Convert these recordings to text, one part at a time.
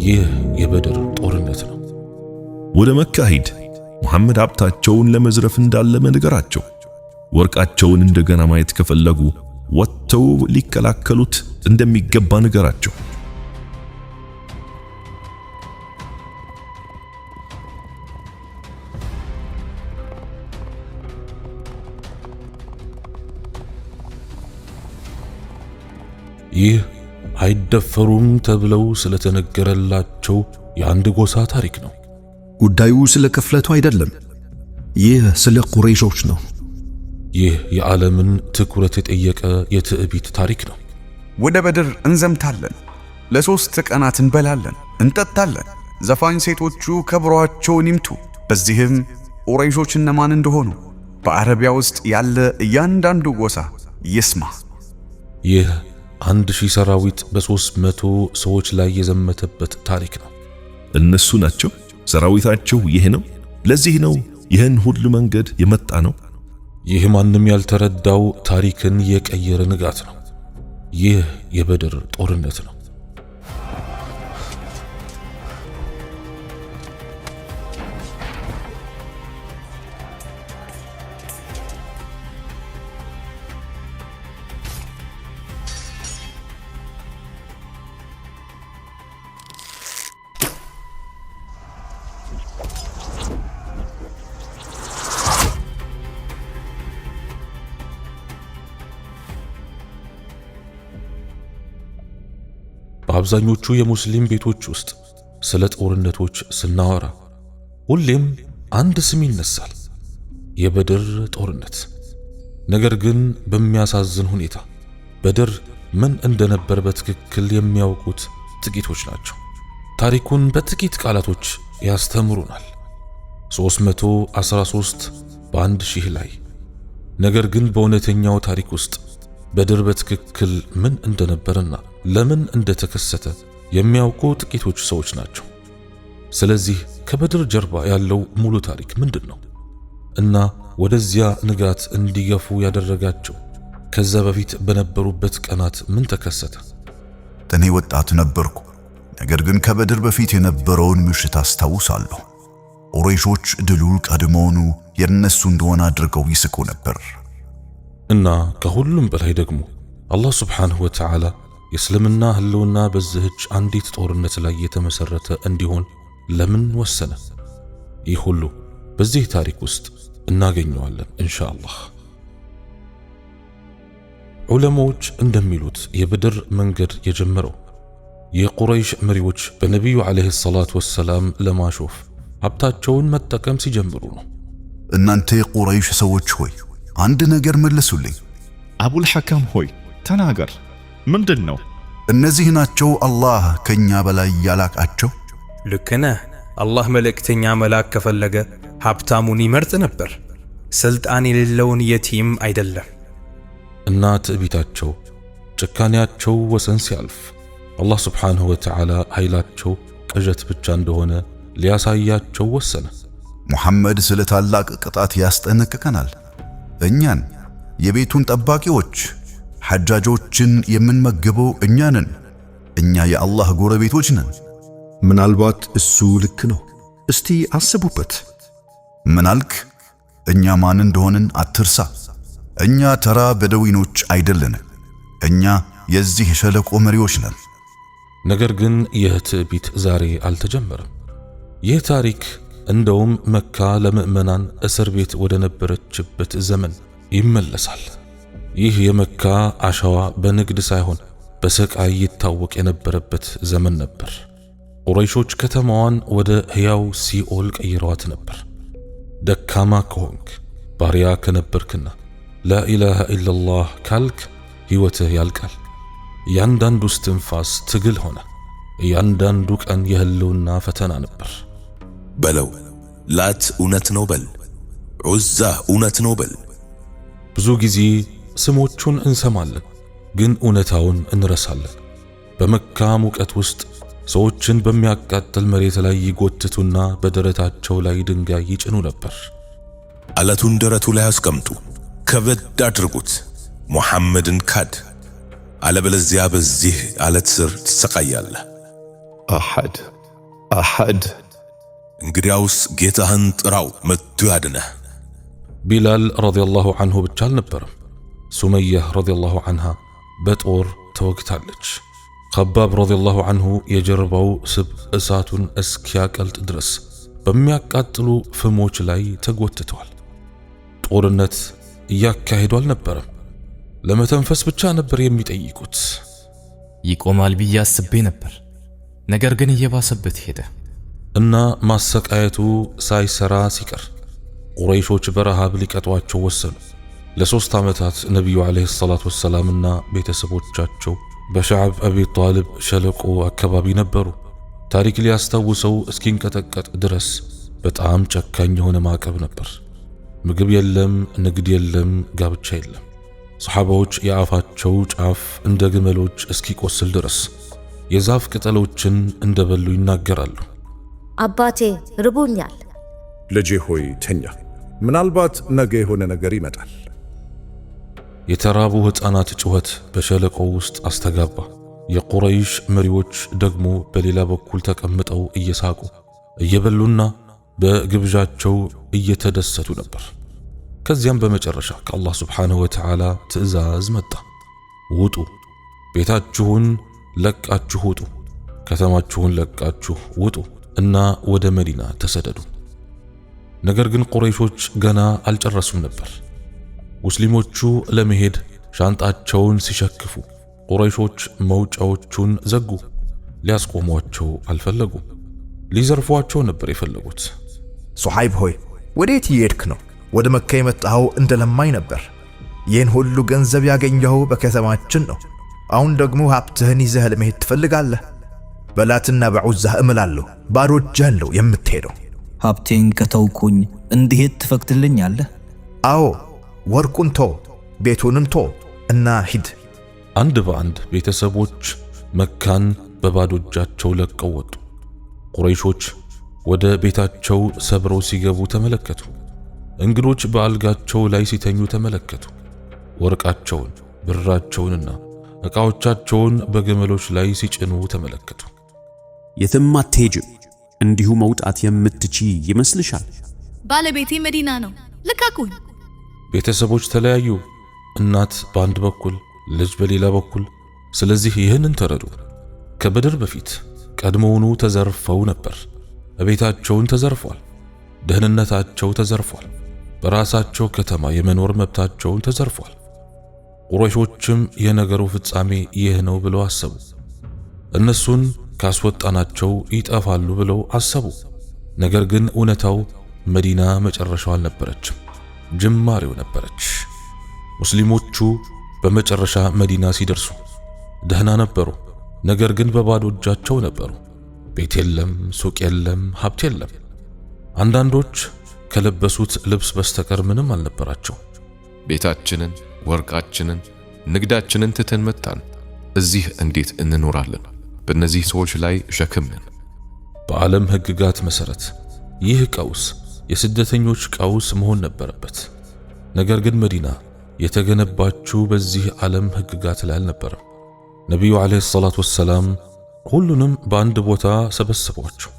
ይህ የበድር ጦርነት ነው። ወደ መካ ሂድ፣ ሙሐመድ ሀብታቸውን ለመዝረፍ እንዳለመ ንገራቸው። ወርቃቸውን እንደገና ማየት ከፈለጉ ወጥተው ሊከላከሉት እንደሚገባ ንገራቸው። ይህ አይደፈሩም ተብለው ስለተነገረላቸው የአንድ ጎሳ ታሪክ ነው። ጉዳዩ ስለ ክፍለቱ አይደለም። ይህ ስለ ቁረይሾች ነው። ይህ የዓለምን ትኩረት የጠየቀ የትዕቢት ታሪክ ነው። ወደ በድር እንዘምታለን። ለ3 ቀናት እንበላለን፣ እንጠጣለን። ዘፋኝ ሴቶቹ ከበሮአቸውን ይምቱ። በዚህም ቁረይሾች እነማን እንደሆኑ በአረቢያ ውስጥ ያለ እያንዳንዱ ጎሳ ይስማ። ይህ 1000 ሰራዊት በ300 ሰዎች ላይ የዘመተበት ታሪክ ነው። እነሱ ናቸው፣ ሰራዊታቸው ይህ ነው። ለዚህ ነው ይህን ሁሉ መንገድ የመጣ ነው። ይህ ማንም ያልተረዳው ታሪክን የቀየረ ንጋት ነው። ይህ የበድር ጦርነት ነው። በአብዛኞቹ የሙስሊም ቤቶች ውስጥ ስለ ጦርነቶች ስናወራ ሁሌም አንድ ስም ይነሳል፣ የበድር ጦርነት። ነገር ግን በሚያሳዝን ሁኔታ በድር ምን እንደነበር በትክክል የሚያውቁት ጥቂቶች ናቸው። ታሪኩን በጥቂት ቃላቶች ያስተምሩናል። 313 በአንድ ሺህ ላይ። ነገር ግን በእውነተኛው ታሪክ ውስጥ በድር በትክክል ምን እንደነበርና ለምን እንደተከሰተ የሚያውቁ ጥቂቶች ሰዎች ናቸው። ስለዚህ ከበድር ጀርባ ያለው ሙሉ ታሪክ ምንድን ነው እና ወደዚያ ንጋት እንዲገፉ ያደረጋቸው ከዛ በፊት በነበሩበት ቀናት ምን ተከሰተ? እኔ ወጣት ነበርኩ፣ ነገር ግን ከበድር በፊት የነበረውን ምሽት አስታውሳለሁ። ቁረይሾች ድሉ ቀድሞውኑ የእነሱ እንደሆነ አድርገው ይስቁ ነበር። እና ከሁሉም በላይ ደግሞ አላህ ሱብሓነሁ ወተዓላ የእስልምና ህልውና በዚህች አንዲት ጦርነት ላይ የተመሰረተ እንዲሆን ለምን ወሰነ? ይህ ሁሉ በዚህ ታሪክ ውስጥ እናገኘዋለን ኢንሻአላህ። ዑለማዎች እንደሚሉት የበድር መንገድ የጀመረው የቁረይሽ መሪዎች በነቢዩ ዓለይሂ ሰላቱ ወሰላም ለማሾፍ ሀብታቸውን መጠቀም ሲጀምሩ ነው። እናንተ የቁረይሽ ሰዎች ሆይ አንድ ነገር መልሱልኝ። አቡል ሐከም ሆይ ተናገር፣ ምንድን ነው? እነዚህ ናቸው አላህ ከኛ በላይ ያላቃቸው። ልክ ነህ። አላህ መልእክተኛ መላክ ከፈለገ ሀብታሙን ይመርጥ ነበር፣ ስልጣን የሌለውን የቲም አይደለም። እና ትዕቢታቸው፣ ጭካኔያቸው ወሰን ሲያልፍ አላህ ስብሓንሁ ወተዓላ ኃይላቸው ቅዠት ብቻ እንደሆነ ሊያሳያቸው ወሰነ። ሙሐመድ ስለ ታላቅ ቅጣት ያስጠነቅቀናል። እኛን የቤቱን ጠባቂዎች ሐጃጆችን የምንመግበው እኛ ነን። እኛ የአላህ ጎረቤቶች ነን። ምናልባት እሱ ልክ ነው። እስቲ አስቡበት። ምን አልክ? እኛ ማን እንደሆንን አትርሳ። እኛ ተራ በደዊኖች አይደለንም። እኛ የዚህ ሸለቆ መሪዎች ነን። ነገር ግን ይህ ትዕቢት ዛሬ አልተጀመረም። ይህ ታሪክ እንደውም መካ ለምዕመናን እስር ቤት ወደ ነበረችበት ዘመን ይመለሳል። ይህ የመካ አሸዋ በንግድ ሳይሆን በስቃይ ይታወቅ የነበረበት ዘመን ነበር። ቁረይሾች ከተማዋን ወደ ሕያው ሲኦል ቀይረዋት ነበር። ደካማ ከሆንክ፣ ባሪያ ከነበርክና ላኢላሃ ኢላላህ ካልክ ሕይወትህ ያልቃል። እያንዳንዱ እስትንፋስ ትግል ሆነ። እያንዳንዱ ቀን የህልውና ፈተና ነበር። በለው ላት እውነት ነው በል፣ ዑዛ እውነት ነው በል። ብዙ ጊዜ ስሞቹን እንሰማለን፣ ግን እውነታውን እንረሳለን። በመካ ሙቀት ውስጥ ሰዎችን በሚያቃጥል መሬት ላይ ይጎትቱና በደረታቸው ላይ ድንጋይ ይጭኑ ነበር። አለቱን ደረቱ ላይ አስቀምጡ፣ ከበድ አድርጉት። ሙሐመድን ካድ፣ አለበለዚያ በዚህ አለት ስር ትሰቃያለህ። አሐድ አሐድ። እንግዲያውስ ጌታህን ጥራው፣ መጥቶ ያድነህ። ቢላል ረዲየላሁ ዐንሁ ብቻ አልነበረም። ሱመያህ ረዲየላሁ ዐንሃ በጦር ተወግታለች። ኸባብ ረዲየላሁ ዐንሁ የጀርባው ስብ እሳቱን እስኪያቀልጥ ድረስ በሚያቃጥሉ ፍሞች ላይ ተጎትተዋል። ጦርነት እያካሄዱ አልነበረም። ለመተንፈስ ብቻ ነበር የሚጠይቁት። ይቆማል ብዬ አስቤ ነበር፣ ነገር ግን እየባሰበት ሄደ። እና ማሰቃየቱ ሳይሰራ ሲቀር ቁረይሾች በረሃብ ሊቀጧቸው ወሰኑ። ለ3 ዓመታት ነቢዩ ዓለይሂ ሰላቱ ወሰላምና ቤተሰቦቻቸው በሸዕብ አቢ ጣልብ ሸለቆ አካባቢ ነበሩ። ታሪክ ሊያስታውሰው እስኪንቀጠቀጥ ድረስ በጣም ጨካኝ የሆነ ማዕቀብ ነበር። ምግብ የለም፣ ንግድ የለም፣ ጋብቻ የለም። ሰሓባዎች የአፋቸው ጫፍ እንደ ግመሎች እስኪቆስል ድረስ የዛፍ ቅጠሎችን እንደበሉ ይናገራሉ። አባቴ ርቦኛል። ልጄ ሆይ ተኛ፣ ምናልባት ነገ የሆነ ነገር ይመጣል። የተራቡ ሕፃናት ጩኸት በሸለቆው ውስጥ አስተጋባ። የቁረይሽ መሪዎች ደግሞ በሌላ በኩል ተቀምጠው እየሳቁ እየበሉና በግብዣቸው እየተደሰቱ ነበር። ከዚያም በመጨረሻ ከአላህ ስብሓንሁ ወተዓላ ትዕዛዝ መጣ። ውጡ፣ ቤታችሁን ለቃችሁ ውጡ፣ ከተማችሁን ለቃችሁ ውጡ እና ወደ መዲና ተሰደዱ። ነገር ግን ቁረይሾች ገና አልጨረሱም ነበር። ሙስሊሞቹ ለመሄድ ሻንጣቸውን ሲሸክፉ ቁረይሾች መውጫዎቹን ዘጉ። ሊያስቆሟቸው አልፈለጉም። ሊዘርፏቸው ነበር የፈለጉት። ሱሐይብ ሆይ ወዴት እየሄድክ ነው? ወደ መካ የመጣኸው እንደ ለማኝ ነበር። ይህን ሁሉ ገንዘብ ያገኘኸው በከተማችን ነው። አሁን ደግሞ ሀብትህን ይዘህ ለመሄድ ትፈልጋለህ? በላትና በዑዛህ እምላለሁ ባዶ እጅህን ነው የምትሄደው። ሀብቴን ከተውኩኝ እንድሄድ ትፈቅድልኛለህ? አዎ፣ ወርቁን ቶ ቤቱንም ቶ እና ሂድ። አንድ በአንድ ቤተሰቦች መካን በባዶ እጃቸው ለቀው ወጡ። ቁረይሾች ወደ ቤታቸው ሰብረው ሲገቡ ተመለከቱ። እንግዶች በአልጋቸው ላይ ሲተኙ ተመለከቱ። ወርቃቸውን፣ ብራቸውንና ዕቃዎቻቸውን በግመሎች ላይ ሲጭኑ ተመለከቱ። የትም አትሄጅም። እንዲሁ መውጣት የምትችይ ይመስልሻል? ባለቤቴ መዲና ነው፣ ልቀቁኝ። ቤተሰቦች ተለያዩ። እናት በአንድ በኩል፣ ልጅ በሌላ በኩል። ስለዚህ ይህንን ተረዱ። ከበድር በፊት ቀድሞውኑ ተዘርፈው ነበር። ቤታቸውን ተዘርፏል። ደህንነታቸው ተዘርፏል። በራሳቸው ከተማ የመኖር መብታቸውን ተዘርፏል። ቁረይሾችም የነገሩ ፍጻሜ ይህ ነው ብለው አሰቡ። እነሱን ካስወጣናቸው ይጠፋሉ ብለው አሰቡ። ነገር ግን እውነታው መዲና መጨረሻው አልነበረችም፣ ጅማሬው ነበረች። ሙስሊሞቹ በመጨረሻ መዲና ሲደርሱ ደህና ነበሩ። ነገር ግን በባዶ እጃቸው ነበሩ። ቤት የለም፣ ሱቅ የለም፣ ሀብት የለም። አንዳንዶች ከለበሱት ልብስ በስተቀር ምንም አልነበራቸው። ቤታችንን፣ ወርቃችንን፣ ንግዳችንን ትተን መጣን። እዚህ እንዴት እንኖራለን? በእነዚህ ሰዎች ላይ ሸክም ነን። በዓለም ሕግጋት መሰረት ይህ ቀውስ የስደተኞች ቀውስ መሆን ነበረበት። ነገር ግን መዲና የተገነባችው በዚህ ዓለም ሕግጋት ላይ አልነበረም። ነቢዩ ዓለይሂ ሰላቱ ወሰላም ሁሉንም በአንድ ቦታ ሰበሰቧቸው።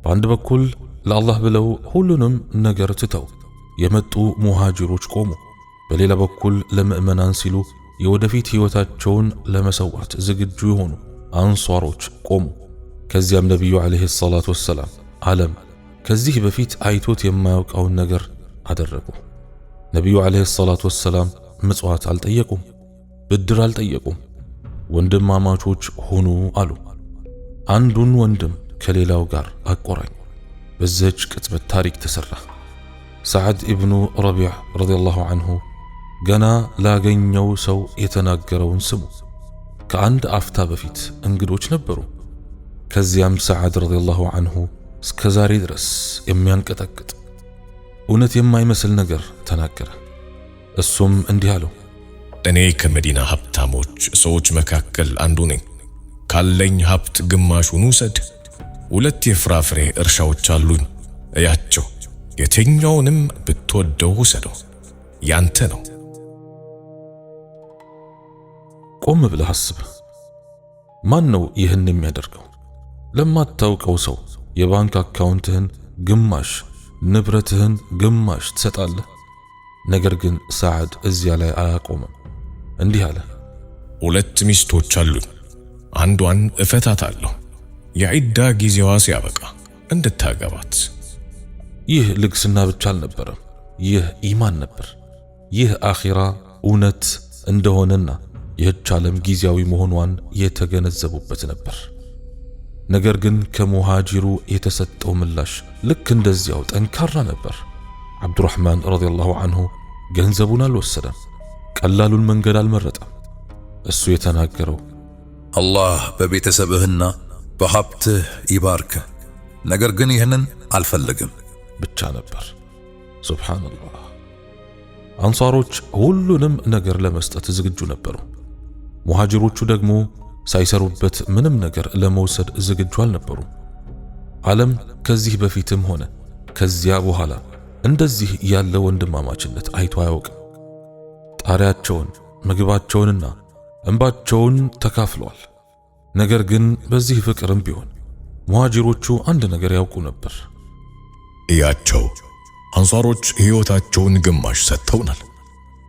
በአንድ በኩል ለአላህ ብለው ሁሉንም ነገር ትተው የመጡ ሙሃጅሮች ቆሙ። በሌላ በኩል ለምዕመናን ሲሉ የወደፊት ሕይወታቸውን ለመሰዋት ዝግጁ የሆኑ አንሷሮች ቆሙ። ከዚያም ነቢዩ ዓለይሂ ሰላቱ ወሰላም ዓለም ከዚህ በፊት አይቶት የማያውቀውን ነገር አደረጉ። ነቢዩ ዓለይሂ ሰላቱ ወሰላም ምጽዋት አልጠየቁም፣ ብድር አልጠየቁም። ወንድማማቾች ሁኑ አሉ። አንዱን ወንድም ከሌላው ጋር አቆራኙ። በዚህች ቅጽበት ታሪክ ተሰራ። ሰዓድ ኢብኑ ረቢዕ ረዲየላሁ ዐንሁ ገና ላገኘው ሰው የተናገረውን ስሙ። ከአንድ አፍታ በፊት እንግዶች ነበሩ። ከዚያም ሰዓድ ረዲየላሁ ዐንሁ እስከ ዛሬ ድረስ የሚያንቀጠቅጥ እውነት የማይመስል ነገር ተናገረ። እሱም እንዲህ አለው፣ እኔ ከመዲና ሀብታሞች ሰዎች መካከል አንዱ ነኝ። ካለኝ ሀብት ግማሹን ውሰድ። 2 የፍራፍሬ እርሻዎች አሉኝ፣ እያቸው። የትኛውንም ብትወደው ውሰደው፣ ያንተ ነው። ቆም ብለህ አስብ። ማን ነው ይህን የሚያደርገው? ለማታውቀው ሰው የባንክ አካውንትህን ግማሽ፣ ንብረትህን ግማሽ ትሰጣለህ። ነገር ግን ሳዕድ እዚያ ላይ አላቆመም። እንዲህ አለ፣ ሁለት ሚስቶች አሉኝ። አንዷን እፈታታለሁ፣ የዒዳ ጊዜዋ ሲያበቃ እንድታገባት። ይህ ልግስና ብቻ አልነበረም። ይህ ኢማን ነበር። ይህ አኺራ እውነት እንደሆነና ይህች ዓለም ጊዜያዊ መሆኗን የተገነዘቡበት ነበር። ነገር ግን ከሙሃጂሩ የተሰጠው ምላሽ ልክ እንደዚያው ጠንካራ ነበር። ዓብዱራሕማን ረዲየላሁ ዐንሁ ገንዘቡን አልወሰደም። ቀላሉን መንገድ አልመረጠም። እሱ የተናገረው አላህ በቤተሰብህና በሀብትህ ይባርክህ፣ ነገር ግን ይህንን አልፈልግም ብቻ ነበር። ሱብሓነላህ። አንሷሮች ሁሉንም ነገር ለመስጠት ዝግጁ ነበሩ። ሙሃጅሮቹ ደግሞ ሳይሰሩበት ምንም ነገር ለመውሰድ ዝግጁ አልነበሩም። ዓለም ከዚህ በፊትም ሆነ ከዚያ በኋላ እንደዚህ ያለ ወንድማማችነት አይቶ አያውቅም። ጣሪያቸውን፣ ምግባቸውንና እንባቸውን ተካፍለዋል። ነገር ግን በዚህ ፍቅርም ቢሆን ሙሃጅሮቹ አንድ ነገር ያውቁ ነበር። እያቸው አንሷሮች ሕይወታቸውን ግማሽ ሰጥተውናል።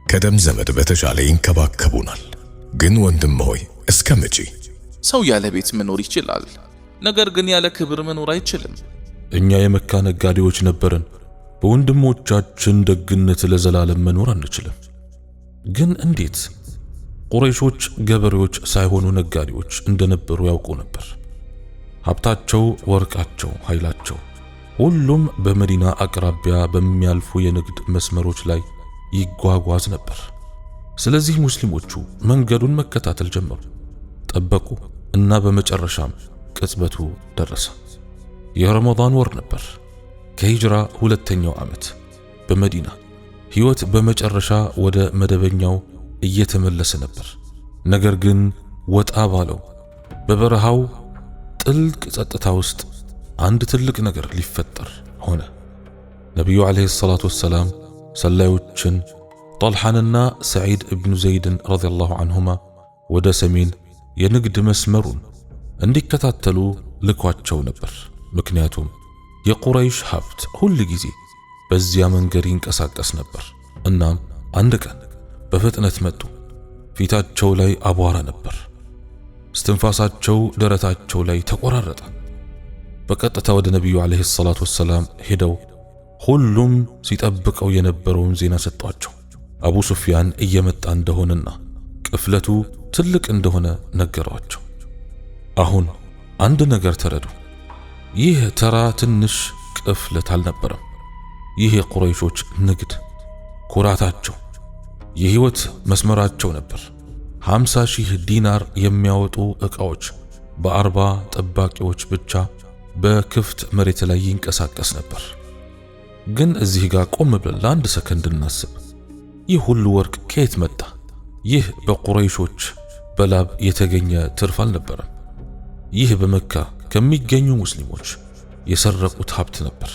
ከደም ዘመድ በተሻለ ይንከባከቡናል። ግን ወንድም ሆይ እስከ መቼ? ሰው ያለ ቤት መኖር ይችላል፣ ነገር ግን ያለ ክብር መኖር አይችልም። እኛ የመካ ነጋዴዎች ነበርን። በወንድሞቻችን ደግነት ለዘላለም መኖር አንችልም። ግን እንዴት? ቁረይሾች ገበሬዎች ሳይሆኑ ነጋዴዎች እንደነበሩ ያውቁ ነበር። ሀብታቸው፣ ወርቃቸው፣ ኃይላቸው ሁሉም በመዲና አቅራቢያ በሚያልፉ የንግድ መስመሮች ላይ ይጓጓዝ ነበር። ስለዚህ ሙስሊሞቹ መንገዱን መከታተል ጀመሩ፣ ጠበቁ እና በመጨረሻም ቅጽበቱ ደረሰ። የረመዳን ወር ነበር። ከሂጅራ ሁለተኛው ዓመት በመዲና ሕይወት በመጨረሻ ወደ መደበኛው እየተመለሰ ነበር። ነገር ግን ወጣ ባለው በበረሃው ጥልቅ ጸጥታ ውስጥ አንድ ትልቅ ነገር ሊፈጠር ሆነ። ነቢዩ ዓለይሂ ሰላቱ ወሰላም ሰላዮችን ጦልሓንና ሰዒድ እብኑ ዘይድን ረዲየላሁ ዐንሁማ ወደ ሰሜን የንግድ መስመሩን እንዲከታተሉ ልኳቸው ነበር። ምክንያቱም የቁረይሽ ሀብት ሁል ጊዜ በዚያ መንገድ ይንቀሳቀስ ነበር። እናም አንድ ቀን በፍጥነት መጡ። ፊታቸው ላይ አቧራ ነበር። እስትንፋሳቸው ደረታቸው ላይ ተቆራረጠ። በቀጥታ ወደ ነቢዩ ዓለይሂ ሰላቱ ወሰላም ሄደው ሁሉም ሲጠብቀው የነበረውን ዜና ሰጧቸው። አቡ ሱፊያን እየመጣ እንደሆነና ቅፍለቱ ትልቅ እንደሆነ ነገሯቸው። አሁን አንድ ነገር ተረዱ። ይህ ተራ ትንሽ ቅፍለት አልነበረም። ይህ የቁረይሾች ንግድ፣ ኩራታቸው፣ የህይወት መስመራቸው ነበር። 50,000 ዲናር የሚያወጡ ዕቃዎች በ40 ጠባቂዎች ብቻ በክፍት መሬት ላይ ይንቀሳቀስ ነበር። ግን እዚህ ጋር ቆም ብለን ለአንድ ሰከንድ እናስብ። ይህ ሁሉ ወርቅ ከየት መጣ? ይህ በቁረይሾች በላብ የተገኘ ትርፍ አልነበረም። ይህ በመካ ከሚገኙ ሙስሊሞች የሰረቁት ሀብት ነበር።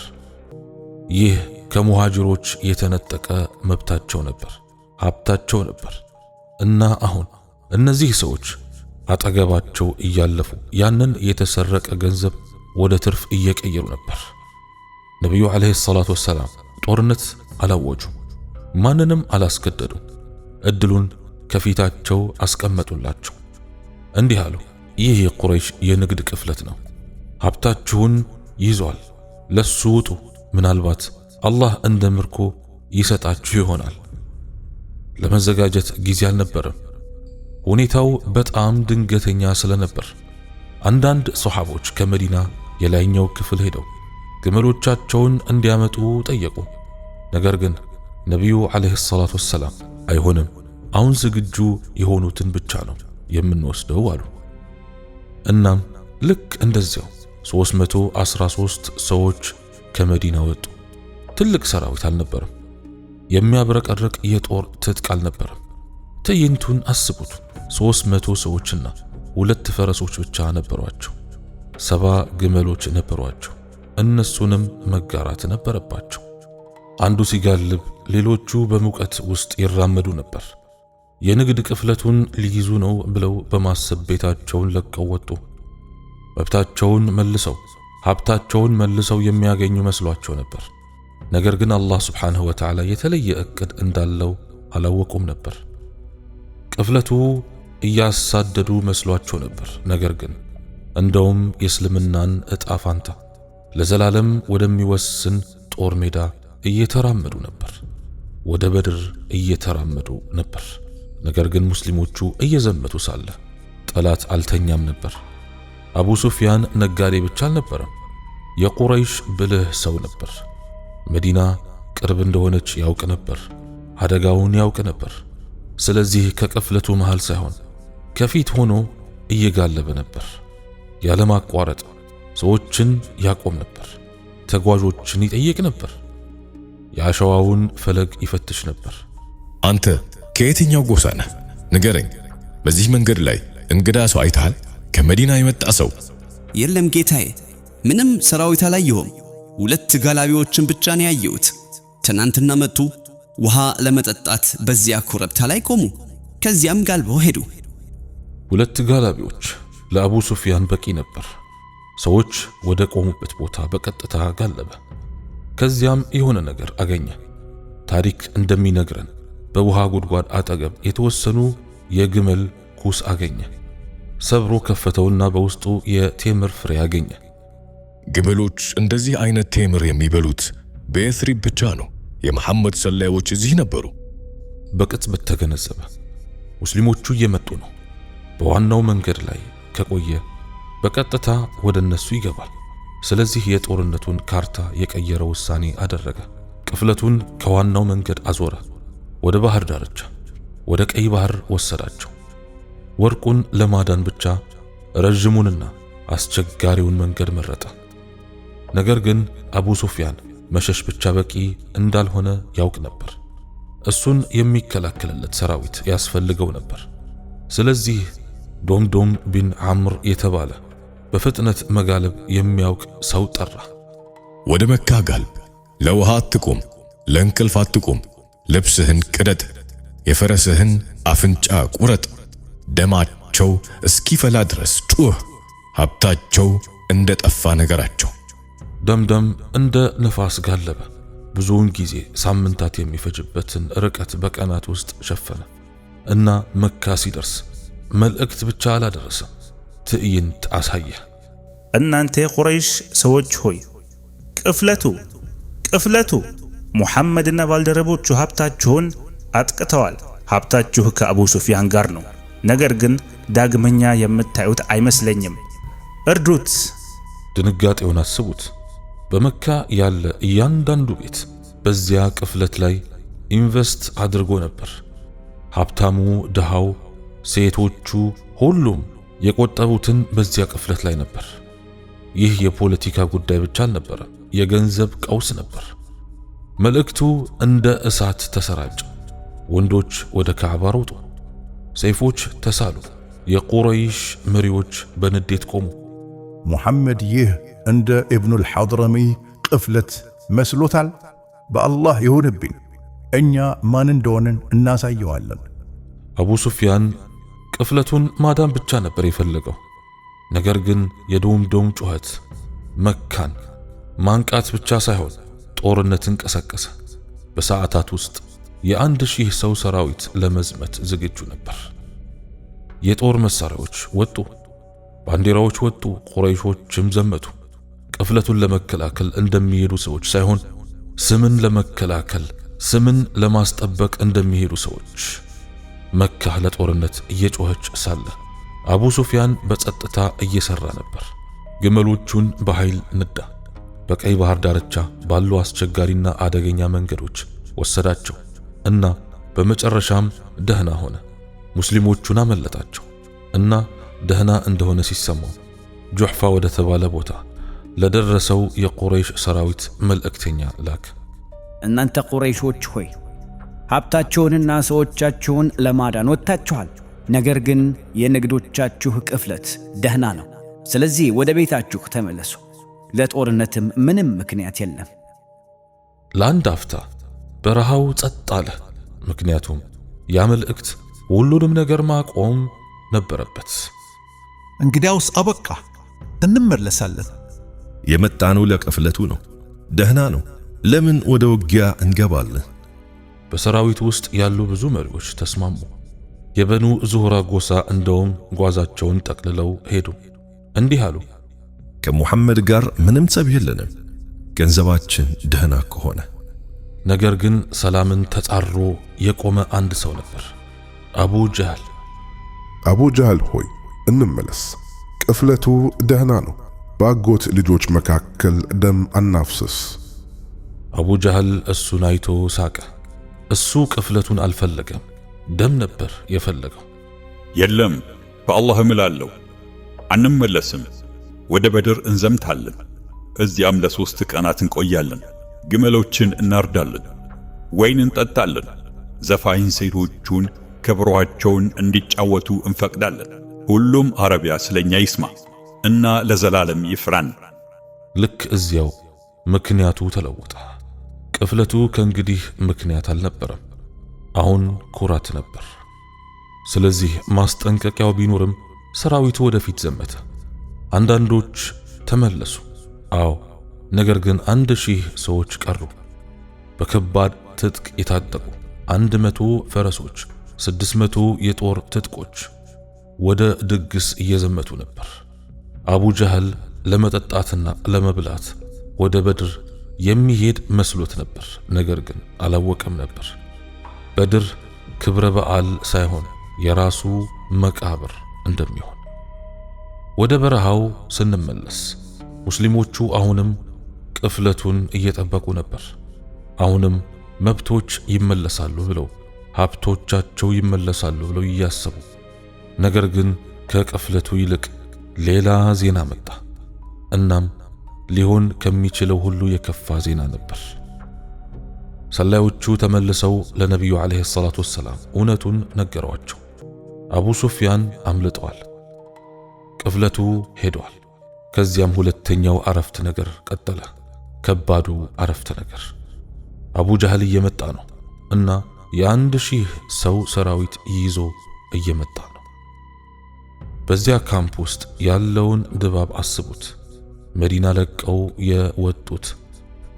ይህ ከሙሃጅሮች የተነጠቀ መብታቸው ነበር፣ ሀብታቸው ነበር። እና አሁን እነዚህ ሰዎች አጠገባቸው እያለፉ ያንን የተሰረቀ ገንዘብ ወደ ትርፍ እየቀየሩ ነበር። ነቢዩ ዓለይሂ ሰላቱ ወሰላም ጦርነት አላወጁም፣ ማንንም አላስገደዱም። እድሉን ከፊታቸው አስቀመጡላቸው። እንዲህ አሉ፣ ይህ የቁረይሽ የንግድ ቅፍለት ነው። ሀብታችሁን ይዟል፣ ለሱ ውጡ። ምናልባት አላህ እንደ ምርኮ ይሰጣችሁ ይሆናል። ለመዘጋጀት ጊዜ አልነበረም። ሁኔታው በጣም ድንገተኛ ስለነበር አንዳንድ ሰሓቦች ከመዲና የላይኛው ክፍል ሄደው ግመሎቻቸውን እንዲያመጡ ጠየቁ። ነገር ግን ነቢዩ ዓለይሂ ሰላቱ ወሰላም አይሆንም፣ አሁን ዝግጁ የሆኑትን ብቻ ነው የምንወስደው አሉ። እናም ልክ እንደዚያው 313 ሰዎች ከመዲና ወጡ። ትልቅ ሰራዊት አልነበረም። የሚያብረቀርቅ የጦር ትጥቅ አልነበረም። ትዕይንቱን አስቡት። 300 ሰዎችና ሁለት ፈረሶች ብቻ ነበሯቸው። 70 ግመሎች ነበሯቸው። እነሱንም መጋራት ነበረባቸው። አንዱ ሲጋልብ፣ ሌሎቹ በሙቀት ውስጥ ይራመዱ ነበር። የንግድ ቅፍለቱን ሊይዙ ነው ብለው በማሰብ ቤታቸውን ለቀው ወጡ። መብታቸውን መልሰው ሀብታቸውን መልሰው የሚያገኙ መስሏቸው ነበር። ነገር ግን አላህ ስብሓንሁ ወተዓላ የተለየ እቅድ እንዳለው አላወቁም ነበር። ቅፍለቱ እያሳደዱ መስሏቸው ነበር። ነገር ግን እንደውም የእስልምናን ዕጣ ፋንታ ለዘላለም ወደሚወስን ጦር ሜዳ እየተራመዱ ነበር። ወደ በድር እየተራመዱ ነበር። ነገር ግን ሙስሊሞቹ እየዘመቱ ሳለ ጠላት አልተኛም ነበር። አቡ ሱፊያን ነጋዴ ብቻ አልነበረም፣ የቁረይሽ ብልህ ሰው ነበር። መዲና ቅርብ እንደሆነች ያውቅ ነበር። አደጋውን ያውቅ ነበር። ስለዚህ ከቅፍለቱ መሃል ሳይሆን ከፊት ሆኖ እየጋለበ ነበር። ያለማቋረጥ ሰዎችን ያቆም ነበር። ተጓዦችን ይጠይቅ ነበር። የአሸዋውን ፈለግ ይፈትሽ ነበር። አንተ ከየትኛው ጎሳ ነህ? ንገረኝ። በዚህ መንገድ ላይ እንግዳ ሰው አይተሃል? ከመዲና የመጣ ሰው? የለም ጌታዬ፣ ምንም ሰራዊት አላየሁም። ሁለት ጋላቢዎችን ብቻ ነው ያየሁት። ትናንትና መጡ፣ ውሃ ለመጠጣት በዚያ ኮረብታ ላይ ቆሙ። ከዚያም ጋልበው ሄዱ። ሁለት ጋላቢዎች ለአቡ ሱፊያን በቂ ነበር። ሰዎች ወደ ቆሙበት ቦታ በቀጥታ ጋለበ። ከዚያም የሆነ ነገር አገኘ። ታሪክ እንደሚነግረን በውሃ ጉድጓድ አጠገብ የተወሰኑ የግመል ኩስ አገኘ። ሰብሮ ከፈተውና በውስጡ የቴምር ፍሬ አገኘ። ግመሎች እንደዚህ አይነት ቴምር የሚበሉት በየትሪብ ብቻ ነው። የመሐመድ ሰላዮች እዚህ ነበሩ። በቅጽበት ተገነዘበ። ሙስሊሞቹ እየመጡ ነው። በዋናው መንገድ ላይ ከቆየ በቀጥታ ወደ እነሱ ይገባል። ስለዚህ የጦርነቱን ካርታ የቀየረ ውሳኔ አደረገ። ቅፍለቱን ከዋናው መንገድ አዞረ። ወደ ባህር ዳርቻ፣ ወደ ቀይ ባህር ወሰዳቸው። ወርቁን ለማዳን ብቻ ረዥሙንና አስቸጋሪውን መንገድ መረጠ። ነገር ግን አቡ ሱፊያን መሸሽ ብቻ በቂ እንዳልሆነ ያውቅ ነበር። እሱን የሚከላከልለት ሰራዊት ያስፈልገው ነበር። ስለዚህ ዶምዶም ቢን ዓምር የተባለ በፍጥነት መጋለብ የሚያውቅ ሰው ጠራ። ወደ መካ ጋልብ፣ ለውሃ አትቁም፣ ለእንቅልፍ አትቁም። ልብስህን ቅደድ፣ የፈረስህን አፍንጫ ቁረጥ፣ ደማቸው እስኪፈላ ድረስ ጩህ፣ ሀብታቸው እንደ ጠፋ ነገራቸው። ደምደም እንደ ነፋስ ጋለበ። ብዙውን ጊዜ ሳምንታት የሚፈጅበትን ርቀት በቀናት ውስጥ ሸፈነ እና መካ ሲደርስ መልእክት ብቻ አላደረሰም፣ ትዕይንት አሳየ። እናንተ የቁረይሽ ሰዎች ሆይ፣ ቅፍለቱ ቅፍለቱ! ሙሐመድና ባልደረቦቹ ሀብታችሁን አጥቅተዋል። ሀብታችሁ ከአቡ ሱፊያን ጋር ነው። ነገር ግን ዳግመኛ የምታዩት አይመስለኝም። እርዱት። ድንጋጤውን አስቡት። በመካ ያለ እያንዳንዱ ቤት በዚያ ቅፍለት ላይ ኢንቨስት አድርጎ ነበር። ሀብታሙ፣ ድሃው፣ ሴቶቹ፣ ሁሉም የቆጠቡትን በዚያ ቅፍለት ላይ ነበር። ይህ የፖለቲካ ጉዳይ ብቻ አልነበረም፣ የገንዘብ ቀውስ ነበር። መልእክቱ እንደ እሳት ተሰራጨ። ወንዶች ወደ ካዕባ ሮጡ፣ ሰይፎች ተሳሉ። የቁረይሽ መሪዎች በንዴት ቆሙ። ሙሐመድ ይህ እንደ ኢብኑል ሐድረሚ ቅፍለት መስሎታል። በአላህ ይሁንብኝ፣ እኛ ማን እንደሆንን እናሳየዋለን። አቡ ሱፊያን ቅፍለቱን ማዳን ብቻ ነበር የፈለገው። ነገር ግን የዶምዶም ጩኸት መካን ማንቃት ብቻ ሳይሆን ጦርነትን ቀሰቀሰ። በሰዓታት ውስጥ የ1000 ሰው ሰራዊት ለመዝመት ዝግጁ ነበር። የጦር መሳሪያዎች ወጡ፣ ባንዲራዎች ወጡ፣ ቁረይሾችም ዘመቱ። ቅፍለቱን ለመከላከል እንደሚሄዱ ሰዎች ሳይሆን ስምን ለመከላከል፣ ስምን ለማስጠበቅ እንደሚሄዱ ሰዎች። መካ ለጦርነት እየጮኸች ሳለ አቡ ሱፊያን በጸጥታ እየሰራ ነበር። ግመሎቹን በኃይል ነዳ። በቀይ ባህር ዳርቻ ባሉ አስቸጋሪና አደገኛ መንገዶች ወሰዳቸው እና በመጨረሻም ደህና ሆነ። ሙስሊሞቹን አመለጣቸው እና ደህና እንደሆነ ሲሰማው ጁሕፋ ወደ ተባለ ቦታ ለደረሰው የቁረይሽ ሰራዊት መልእክተኛ ላክ። እናንተ ቁረይሾች ሆይ፣ ሀብታችሁንና ሰዎቻችሁን ለማዳን ወጥታችኋል። ነገር ግን የንግዶቻችሁ ቅፍለት ደህና ነው። ስለዚህ ወደ ቤታችሁ ተመለሱ። ለጦርነትም ምንም ምክንያት የለም። ለአንድ አፍታ በረሃው ጸጥ አለ። ምክንያቱም ያ መልእክት ሁሉንም ነገር ማቆም ነበረበት። እንግዲያውስ አበቃ። እንመለሳለን። የመጣነው ለቅፍለቱ ነው። ደህና ነው። ለምን ወደ ውጊያ እንገባለን? በሰራዊት ውስጥ ያሉ ብዙ መሪዎች ተስማሙ። የበኑ ዙህራ ጎሳ እንደውም ጓዛቸውን ጠቅልለው ሄዱ። እንዲህ አሉ፣ ከሙሐመድ ጋር ምንም ጸብ የለንም፣ ገንዘባችን ደህና ከሆነ። ነገር ግን ሰላምን ተጻሮ የቆመ አንድ ሰው ነበር፣ አቡ ጀህል። አቡ ጀህል ሆይ እንመለስ፣ ቅፍለቱ ደህና ነው። በአጎት ልጆች መካከል ደም አናፍስስ። አቡ ጀህል እሱን አይቶ ሳቀ። እሱ ቅፍለቱን አልፈለገም፣ ደም ነበር የፈለገው። የለም፣ በአላህ እምላለሁ አንመለስም። ወደ በድር እንዘምታለን። እዚያም ለ3 ቀናት እንቆያለን። ግመሎችን እናርዳለን፣ ወይን እንጠጣለን። ዘፋኝ ሴቶቹን ከበሮአቸውን እንዲጫወቱ እንፈቅዳለን። ሁሉም አረቢያ ስለኛ ይስማ እና ለዘላለም ይፍራን። ልክ እዚያው ምክንያቱ ተለወጠ። ቅፍለቱ ከእንግዲህ ምክንያት አልነበረም፣ አሁን ኩራት ነበር። ስለዚህ ማስጠንቀቂያው ቢኖርም ሰራዊቱ ወደፊት ዘመተ። አንዳንዶች ተመለሱ፣ አዎ፣ ነገር ግን 1000 ሰዎች ቀሩ። በከባድ ትጥቅ የታጠቁ 100 ፈረሶች፣ 600 የጦር ትጥቆች ወደ ድግስ እየዘመቱ ነበር። አቡ ጀህል ለመጠጣትና ለመብላት ወደ በድር የሚሄድ መስሎት ነበር። ነገር ግን አላወቀም ነበር። በድር ክብረ በዓል ሳይሆን የራሱ መቃብር እንደሚሆን። ወደ በረሃው ስንመለስ ሙስሊሞቹ አሁንም ቅፍለቱን እየጠበቁ ነበር። አሁንም መብቶች ይመለሳሉ ብለው፣ ሀብቶቻቸው ይመለሳሉ ብለው እያሰቡ፣ ነገር ግን ከቅፍለቱ ይልቅ ሌላ ዜና መጣ። እናም ሊሆን ከሚችለው ሁሉ የከፋ ዜና ነበር። ሰላዮቹ ተመልሰው ለነቢዩ ዓለይሂ ሰላቱ ወሰላም እውነቱን ነገሯቸው። አቡ ሱፊያን አምልጠዋል። ቅፍለቱ ሄደዋል። ከዚያም ሁለተኛው አረፍተ ነገር ቀጠለ። ከባዱ አረፍተ ነገር አቡ ጃህል እየመጣ ነው እና የ1000 ሰው ሰራዊት ይዞ እየመጣ ነው። በዚያ ካምፕ ውስጥ ያለውን ድባብ አስቡት። መዲና ለቀው የወጡት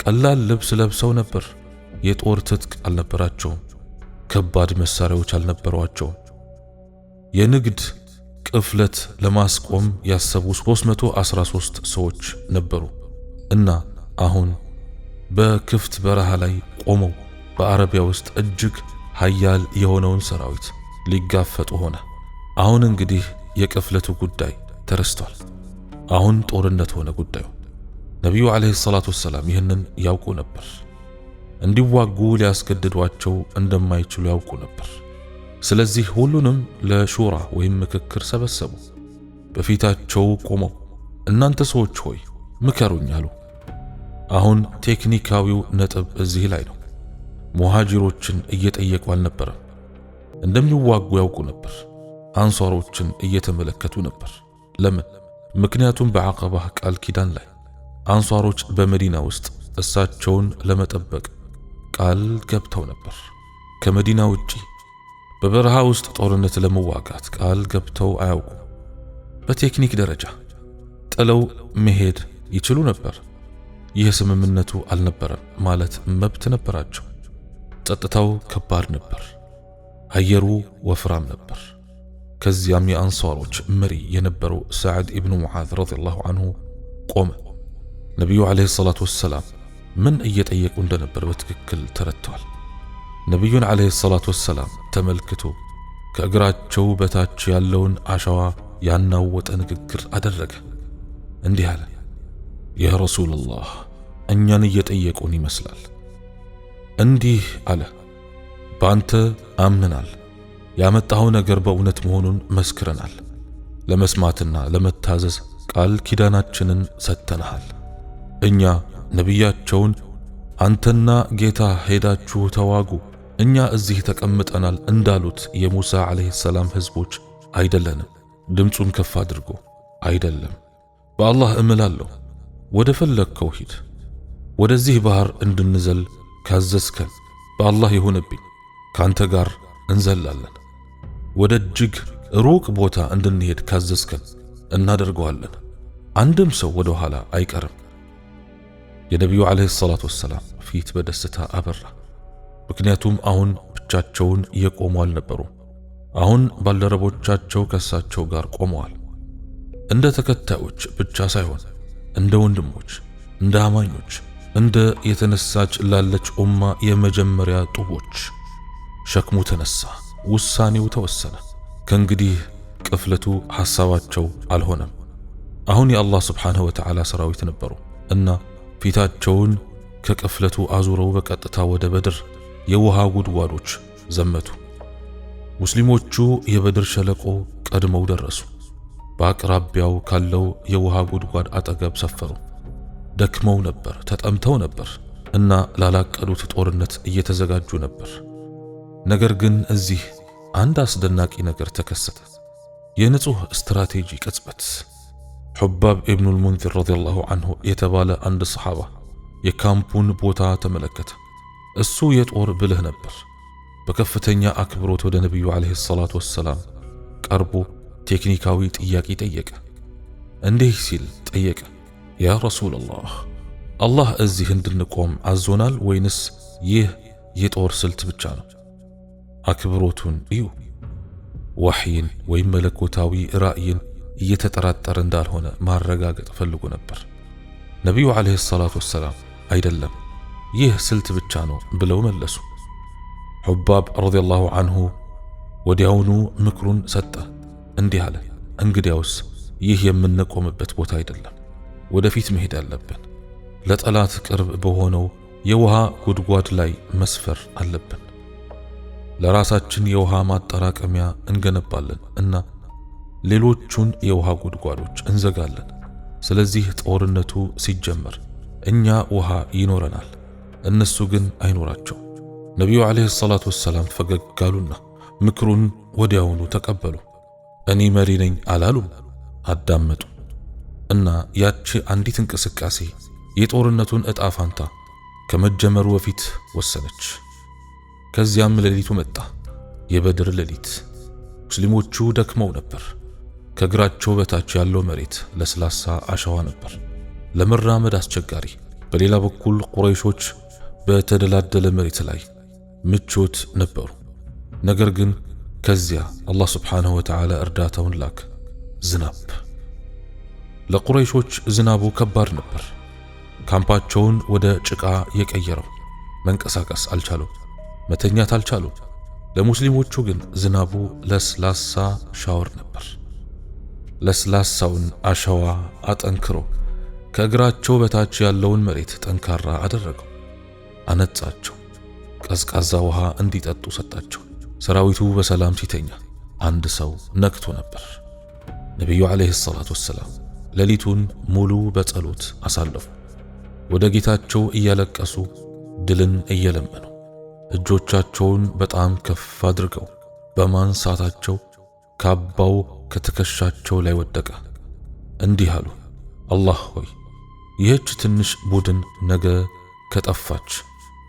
ቀላል ልብስ ለብሰው ነበር። የጦር ትጥቅ አልነበራቸውም። ከባድ መሳሪያዎች አልነበሯቸውም። የንግድ ቅፍለት ለማስቆም ያሰቡ 313 ሰዎች ነበሩ እና አሁን በክፍት በረሃ ላይ ቆመው በአረቢያ ውስጥ እጅግ ሀያል የሆነውን ሰራዊት ሊጋፈጡ ሆነ። አሁን እንግዲህ የቅፍለቱ ጉዳይ ተረስቷል። አሁን ጦርነት ሆነ ጉዳዩ። ነቢዩ ዓለይሂ ሰላቱ ወሰላም ይህንን ያውቁ ነበር። እንዲዋጉ ሊያስገድዷቸው እንደማይችሉ ያውቁ ነበር። ስለዚህ ሁሉንም ለሹራ ወይም ምክክር ሰበሰቡ። በፊታቸው ቆመው እናንተ ሰዎች ሆይ ምከሩኝ አሉ። አሁን ቴክኒካዊው ነጥብ እዚህ ላይ ነው። ሙሃጅሮችን እየጠየቁ አልነበረም። እንደሚዋጉ ያውቁ ነበር። አንሷሮችን እየተመለከቱ ነበር። ለምን? ምክንያቱም በዐቀባህ ቃል ኪዳን ላይ አንሷሮች በመዲና ውስጥ እሳቸውን ለመጠበቅ ቃል ገብተው ነበር። ከመዲና ውጪ በበረሃ ውስጥ ጦርነት ለመዋጋት ቃል ገብተው አያውቁም። በቴክኒክ ደረጃ ጥለው መሄድ ይችሉ ነበር። ይህ ስምምነቱ አልነበረም ማለት መብት ነበራቸው። ጸጥታው ከባድ ነበር። አየሩ ወፍራም ነበር። ከዚያም የአንሷሮች መሪ የነበረው ሰዕድ ኢብኑ ሙዓዝ ረዲየላሁ አንሁ ቆመ። ነቢዩ ዓለይሂ ሰላቱ ወሰላም ምን እየጠየቁ እንደነበር በትክክል ተረድተዋል። ነቢዩን ዓለይሂ ሰላቱ ወሰላም ተመልክቶ ከእግራቸው በታች ያለውን አሸዋ ያናወጠ ንግግር አደረገ። እንዲህ አለ፣ ያ ረሱለላህ፣ እኛን እየጠየቁን ይመስላል። እንዲህ አለ፣ በአንተ አምነናል፣ ያመጣኸው ነገር በእውነት መሆኑን መስክረናል። ለመስማትና ለመታዘዝ ቃል ኪዳናችንን ሰጥተንሃል። እኛ ነቢያቸውን አንተና ጌታ ሄዳችሁ ተዋጉ፣ እኛ እዚህ ተቀምጠናል እንዳሉት የሙሳ ዓለይሂ ሰላም ሕዝቦች አይደለንም። ድምፁን ከፍ አድርጎ አይደለም፣ በአላህ እምላለሁ፣ ወደ ፈለግከው ሂድ፣ ወደዚህ ባህር እንድንዘል ካዘዝከን በአላህ ይሁንብኝ፣ ካንተ ጋር እንዘላለን። ወደ እጅግ ሩቅ ቦታ እንድንሄድ ካዘዝከን እናደርገዋለን። አንድም ሰው ወደ ኋላ አይቀርም። የነቢዩ ዓለይሂ ሰላቱ ወሰላም ፊት በደስታ አበራ። ምክንያቱም አሁን ብቻቸውን የቆሙ አልነበሩም። አሁን ባልደረቦቻቸው ከሳቸው ጋር ቆመዋል። እንደ ተከታዮች ብቻ ሳይሆን እንደ ወንድሞች፣ እንደ አማኞች፣ እንደ የተነሳች ላለች ኡማ የመጀመሪያ ጡቦች። ሸክሙ ተነሳ፣ ውሳኔው ተወሰነ። ከእንግዲህ ቅፍለቱ ሐሳባቸው አልሆነም። አሁን የአላህ ስብሓንሁ ወተዓላ ሰራዊት ነበሩ እና ፊታቸውን ከቅፍለቱ አዙረው በቀጥታ ወደ በድር የውሃ ጉድጓዶች ዘመቱ። ሙስሊሞቹ የበድር ሸለቆ ቀድመው ደረሱ። በአቅራቢያው ካለው የውሃ ጉድጓድ አጠገብ ሰፈሩ። ደክመው ነበር፣ ተጠምተው ነበር እና ላላቀዱት ጦርነት እየተዘጋጁ ነበር። ነገር ግን እዚህ አንድ አስደናቂ ነገር ተከሰተ። የንጹህ ስትራቴጂ ቅጽበት። ሑባብ ኢብኑል ሙንዚር ረዲየላሁ ዐንሁ የተባለ አንድ ሰሓባ የካምፑን ቦታ ተመለከተ። እሱ የጦር ብልህ ነበር። በከፍተኛ አክብሮት ወደ ነቢዩ ዓለይሂ ሰላቱ ወሰላም ቀርቦ ቴክኒካዊ ጥያቄ ጠየቀ። እንዲህ ሲል ጠየቀ፣ ያ ረሱለላህ፣ አላህ እዚህ እንድንቆም አዞናል ወይንስ ይህ የጦር ስልት ብቻ ነው? አክብሮቱን እዩ። ወሕይን ወይም መለኮታዊ ራእይን እየተጠራጠረ እንዳልሆነ ማረጋገጥ ፈልጎ ነበር። ነቢዩ ዓለይሂ ሰላቱ ወሰላም አይደለም፣ ይህ ስልት ብቻ ነው ብለው መለሱ። ሑባብ ረዲየላሁ ዐንሁ ወዲያውኑ ምክሩን ሰጠ። እንዲህ አለ፣ እንግዲያውስ ይህ የምንቆምበት ቦታ አይደለም፣ ወደፊት መሄድ አለብን። ለጠላት ቅርብ በሆነው የውሃ ጉድጓድ ላይ መስፈር አለብን። ለራሳችን የውሃ ማጠራቀሚያ እንገነባለን እና ሌሎቹን የውሃ ጉድጓዶች እንዘጋለን። ስለዚህ ጦርነቱ ሲጀመር እኛ ውሃ ይኖረናል፣ እነሱ ግን አይኖራቸው። ነቢዩ ዓለይሂ ሰላቱ ወሰላም ፈገግ አሉና ምክሩን ወዲያውኑ ተቀበሉ። እኔ መሪ ነኝ አላሉም፣ አዳመጡ እና ያቺ አንዲት እንቅስቃሴ የጦርነቱን ዕጣ ፋንታ ከመጀመሩ በፊት ወሰነች። ከዚያም ሌሊቱ መጣ፣ የበድር ሌሊት። ሙስሊሞቹ ደክመው ነበር። ከእግራቸው በታች ያለው መሬት ለስላሳ አሸዋ ነበር፣ ለመራመድ አስቸጋሪ። በሌላ በኩል ቁረይሾች በተደላደለ መሬት ላይ ምቾት ነበሩ። ነገር ግን ከዚያ አላህ ስብሓንሁ ወተዓላ እርዳታውን ላክ፣ ዝናብ። ለቁረይሾች ዝናቡ ከባድ ነበር። ካምፓቸውን ወደ ጭቃ የቀየረው፣ መንቀሳቀስ አልቻሉም፣ መተኛት አልቻሉም። ለሙስሊሞቹ ግን ዝናቡ ለስላሳ ሻወር ነበር። ለስላሳውን አሸዋ አጠንክሮ ከእግራቸው በታች ያለውን መሬት ጠንካራ አደረገው፣ አነጻቸው። ቀዝቃዛ ውሃ እንዲጠጡ ሰጣቸው። ሰራዊቱ በሰላም ሲተኛ አንድ ሰው ነቅቶ ነበር። ነቢዩ ዓለይሂ ሰላቱ ወሰላም ሌሊቱን ሙሉ በጸሎት አሳለፉ። ወደ ጌታቸው እያለቀሱ ድልን እየለመኑ እጆቻቸውን በጣም ከፍ አድርገው በማንሳታቸው ካባው ከትከሻቸው ላይ ወደቀ። እንዲህ አሉ፣ አላህ ሆይ ይህች ትንሽ ቡድን ነገ ከጠፋች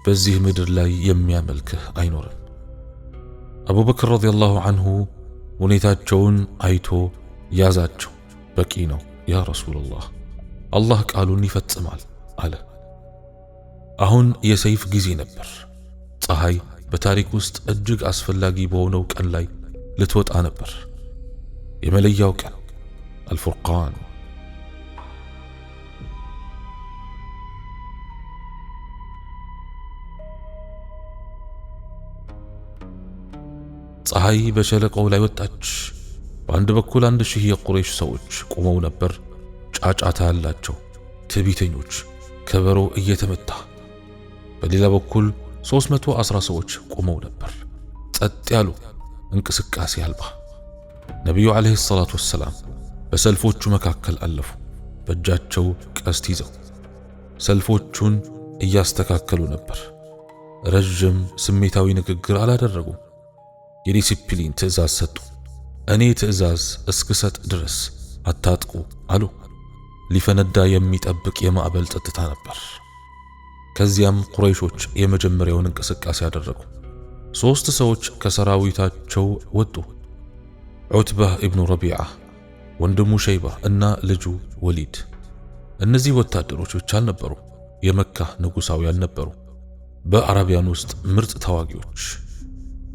በዚህ ምድር ላይ የሚያመልክህ አይኖርም። አቡበክር ረዲየላሁ ዐንሁ ሁኔታቸውን አይቶ ያዛቸው። በቂ ነው ያ ረሱላላህ፣ አላህ ቃሉን ይፈጽማል አለ። አሁን የሰይፍ ጊዜ ነበር። ፀሐይ በታሪክ ውስጥ እጅግ አስፈላጊ በሆነው ቀን ላይ ልትወጣ ነበር። የመለያው ቀን አልፉርቃን። ፀሐይ በሸለቆው ላይ ወጣች። በአንድ በኩል 1000 የቁረይሽ ሰዎች ቆመው ነበር፣ ጫጫታ ያላቸው ትዕቢተኞች፣ ከበሮ እየተመታ። በሌላ በኩል 310 ሰዎች ቆመው ነበር፣ ጸጥ ያሉ፣ እንቅስቃሴ አልባ። ነቢዩ ዓለይሂ ሰላቱ ወሰላም በሰልፎቹ መካከል አለፉ፣ በእጃቸው ቀስት ይዘው ሰልፎቹን እያስተካከሉ ነበር። ረዥም ስሜታዊ ንግግር አላደረጉም። የዲሲፕሊን ትዕዛዝ ሰጡ። እኔ ትዕዛዝ እስክሰጥ ድረስ አታጥቁ አሉ። ሊፈነዳ የሚጠብቅ የማዕበል ጸጥታ ነበር። ከዚያም ቁረይሾች የመጀመሪያውን እንቅስቃሴ አደረጉ። 3 ሰዎች ከሰራዊታቸው ወጡ። ዑትባህ ኢብኑ ረቢዓ፣ ወንድሙ ሸይባ እና ልጁ ወሊድ። እነዚህ ወታደሮች ብቻ አልነበሩ፣ የመካ ንጉሳውያን ነበሩ። በአረቢያን ውስጥ ምርጥ ተዋጊዎች።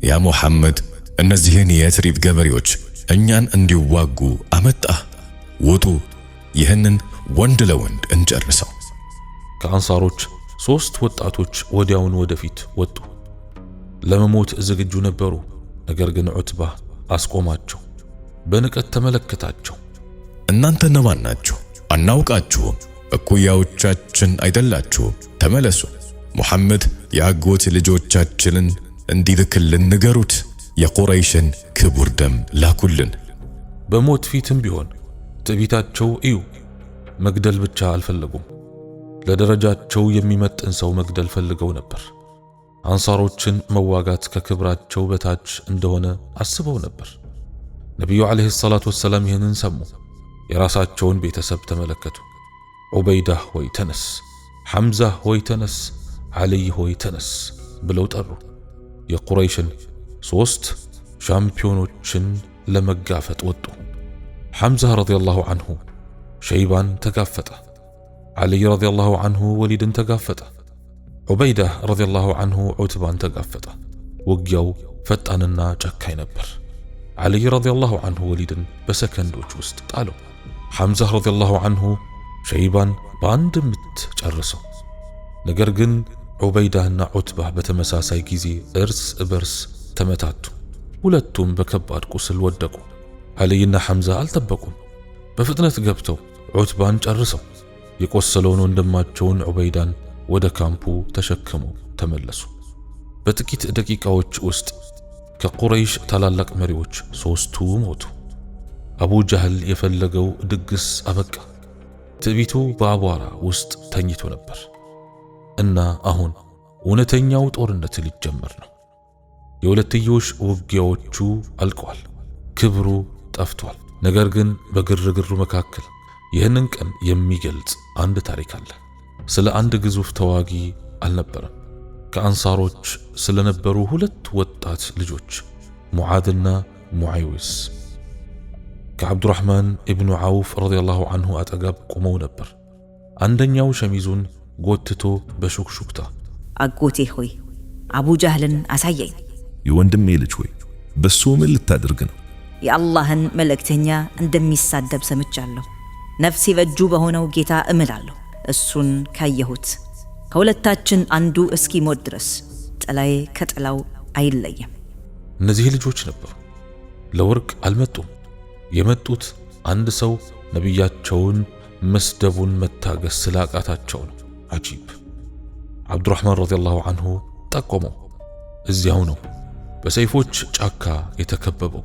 ያ ሙሐመድ፣ እነዚህን የትሪብ ገበሬዎች እኛን እንዲዋጉ አመጣህ። ውጡ፣ ይህንን ወንድ ለወንድ እንጨርሰው። ከአንሳሮች 3 ወጣቶች ወዲያውን ወደፊት ወጡ። ለመሞት ዝግጁ ነበሩ። ነገር ግን ዑትባ አስቆማቸው። በንቀት ተመለከታቸው። እናንተ እነማን ናችሁ? አናውቃችሁም። እኩያዎቻችን አይደላችሁም። ተመለሱ። ሙሐመድ የአጎት ልጆቻችንን እንዲልክልን ንገሩት። የቁረይሽን ክቡር ደም ላኩልን። በሞት ፊትም ቢሆን ትዕቢታቸው እዩ። መግደል ብቻ አልፈለጉም። ለደረጃቸው የሚመጥን ሰው መግደል ፈልገው ነበር። አንሳሮችን መዋጋት ከክብራቸው በታች እንደሆነ አስበው ነበር። ነቢዩ ዓለይሂ ሰላቱ ወሰላም ይህንን ሰሙ። የራሳቸውን ቤተሰብ ተመለከቱ። ዑበይዳ ሆይ ተነስ፣ ሐምዛ ሆይ ተነስ፣ ዓሊይ ሆይ ተነስ ብለው ጠሩ። የቁረይሽን 3 ሻምፒዮኖችን ለመጋፈጥ ወጡ። ሐምዛ ረዲየላሁ ዐንሁ ሸይባን ተጋፈጠ። ዓሊይ ረዲየላሁ ዐንሁ ወሊድን ተጋፈጠ። ዑበይዳ ረዲየላሁ ዐንሁ ዑትባን ተጋፈጠ። ውጊያው ፈጣንና ጨካኝ ነበር። ዓሊይ ረዲየላሁ ዐንሁ ወሊድን በሰከንዶች ውስጥ ጣለው። ሐምዛ ረዲየላሁ ዐንሁ ሸይባን በአንድ ምት ጨርሰው። ነገር ግን ዑበይዳና ዑትባ በተመሳሳይ ጊዜ እርስ በርስ ተመታቱ። ሁለቱም በከባድ ቁስል ወደቁ። ዓሊይና ሐምዛ አልጠበቁም። በፍጥነት ገብተው ዑትባን ጨርሰው የቆሰለውን ወንድማቸውን ዑበይዳን ወደ ካምፑ ተሸክመው ተመለሱ። በጥቂት ደቂቃዎች ውስጥ ከቁረይሽ ታላላቅ መሪዎች 3ቱ ሞቱ። አቡ ጃህል የፈለገው ድግስ አበቃ። ትዕቢቱ በአቧራ ውስጥ ተኝቶ ነበር እና አሁን እውነተኛው ጦርነት ሊጀመር ነው። የሁለትዮሽ ውጊያዎቹ አልቀዋል። ክብሩ ጠፍቷል። ነገር ግን በግርግሩ መካከል ይህንን ቀን የሚገልጽ አንድ ታሪክ አለ። ስለ አንድ ግዙፍ ተዋጊ አልነበረም። ከአንሳሮች ስለነበሩ 2 ወጣት ልጆች ሙዓድና ሙዓይዊስ ከዓብዱራህማን ኢብኑ ዓውፍ ረዲየላሁ ዐንሁ አጠገብ ቆመው ነበር። አንደኛው ሸሚዙን ጎትቶ በሹክሹክታ አጎቴ ሆይ አቡ ጃህልን አሳየኝ። የወንድሜ ልጅ ሆይ በሱ ምን ልታደርግ ነው? የአላህን መልእክተኛ እንደሚሳደብ ሰምቻለሁ። ነፍሴ በእጁ በሆነው ጌታ እምላለሁ፣ እሱን ካየሁት ከሁለታችን አንዱ እስኪሞት ድረስ ጥላዬ ከጥላው አይለይም። እነዚህ ልጆች ነበሩ። ለወርቅ አልመጡም። የመጡት አንድ ሰው ነቢያቸውን መስደቡን መታገስ ስላቃታቸው ነው። አጂብ! ዓብዱራህማን ረዲየላሁ ዐንሁ ጠቆመው። እዚያው ነው በሰይፎች ጫካ የተከበበው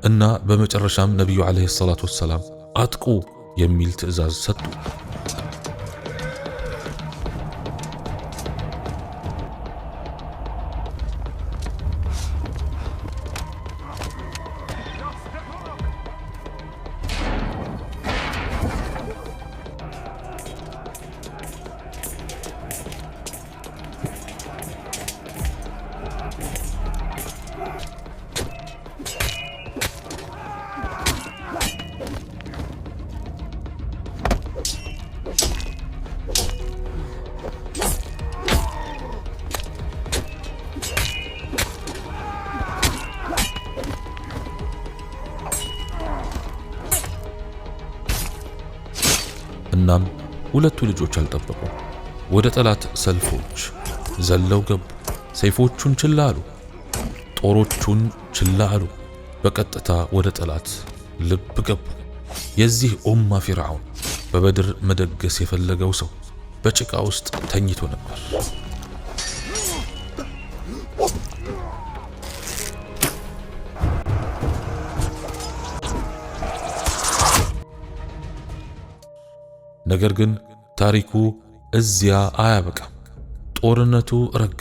እና በመጨረሻም ነቢዩ ዓለይሂ ሰላቱ ወሰላም አጥቁ የሚል ትዕዛዝ ሰጡ። እናም ሁለቱ ልጆች አልጠበቁም። ወደ ጠላት ሰልፎች ዘለው ገቡ። ሰይፎቹን ችላ አሉ፣ ጦሮቹን ችላ አሉ። በቀጥታ ወደ ጠላት ልብ ገቡ። የዚህ ኡማ ፊርዓውን በበድር መደገስ የፈለገው ሰው በጭቃ ውስጥ ተኝቶ ነበር። ነገር ግን ታሪኩ እዚያ አያበቃም። ጦርነቱ ረጋ፣